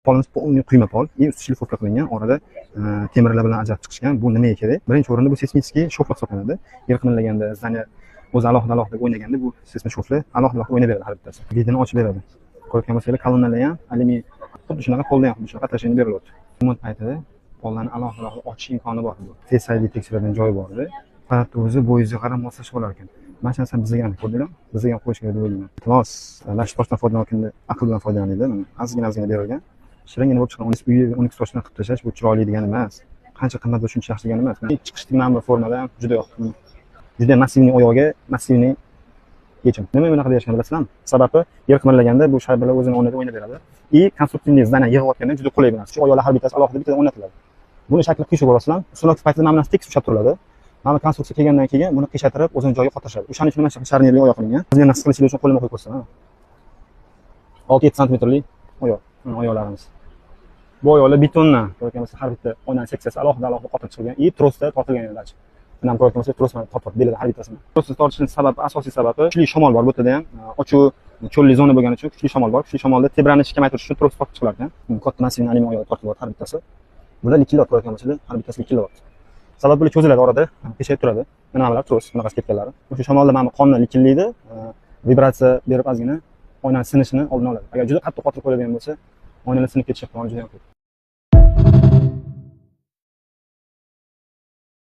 Polimiz полный quyma pol и usti шлифовка qilingan, orada temirlar bilan ajrab chiqishgan. Bu nimaga kerak? Birinchi o'rinda bu сейсмический шов hisoblanadi. Yer qimirlaganda, здание o'zi alohida alohida o'ynaganda, bu seysmo шов lar alohida alohida o'ynab beradi har bittasi. Вид ini ochib beradi. Ko'rayotgan bo'lsanglar, kolonnalar ham alyumin, xuddi shunaqa, polda ham xuddi shunaqa отражение berilyapti. Remont paytida pollarni alohida alohida ochish imkoni bor. Bu Face ID tekshiradigan joyi bor edi. Apparatni o'zi bo'yingizga qarab moslashib olar ekan. Mana shu narsani bizga ham ko'rdinglar, bizga ham qo'yish kerak deb o'ylayman. Iltimos, mana shu toshdan foydalanayotganda aql bilan foydalaninglar. Mana ozgina ozgina berilgan. Shiringina bo'lib chiqqan uyi 12 toshdan qilib tashlash bu chiroyli degani emas. Qancha qimmat bo'lsa, shuncha yaxshi degani emas. Chiqishlik mana bu formada ham juda yoqdi. Juda массивный oyog'iga массивный yechim. Nima bunaqa deyishgan, bilasizlarmi? Sababi yer qimirlaganda bu shaybalar o'zini o'rnida o'ynab beradi. И конструктивный здание yig'ayotganda juda qulay bo'ladi. Shu oyoqlar har bittasi alohida bittadan o'rnatiladi. Buni shakli qiyshiq bo'lasizlar. Установка paytida mana bunasi tekis ushlab turiladi. Mana bu konstruksiya kelgandan keyin buni qiyshaytirib, o'zini joyiga qotirishadi. O'shaning uchun mana shu sharnirli oyoq qilingan. Ozgina his qilishlik uchun qo'limga qo'yib ko'rsaman. 6-7 santimetrli oyoq, mana oyoqlarimiz. Bu oyoqlar betondan, ko'rgan bo'lsa, har bitta oynani seksiyasi alohida alohida qotirib chiqilgan и trosda tortilgan edi. Buni ham ko'rgan bo'lsak, tros bilan tortyapti belida har bittasini. Trosni tortishning sababi, asosiy sababi kuchli shamol bor bu yerda ham. Ochiq cho'lli zona bo'lgani uchun kuchli shamol bor. Kuchli shamolda tebranishni kamaytirish uchun tros tortib chiqilar ekan. Katta массивный alyumin oyoq tortilyapti har bittasi. Bular likillat, ko'rgan bo'lsanglar, har bittasi likillayapti. Sabab bular cho'ziladi orada, qiyshayib turadi. Mana bular tros, bunaqasi ketganlari. O'sha shamolda mana bu qonni likillaydi, vibratsiya berib, ozgina oynani sinishini oldini oladi. Agar juda qattiq qotirib qo'yadigan bo'lsa, oynalar sinib ketish ehtimoli juda ham ko'p.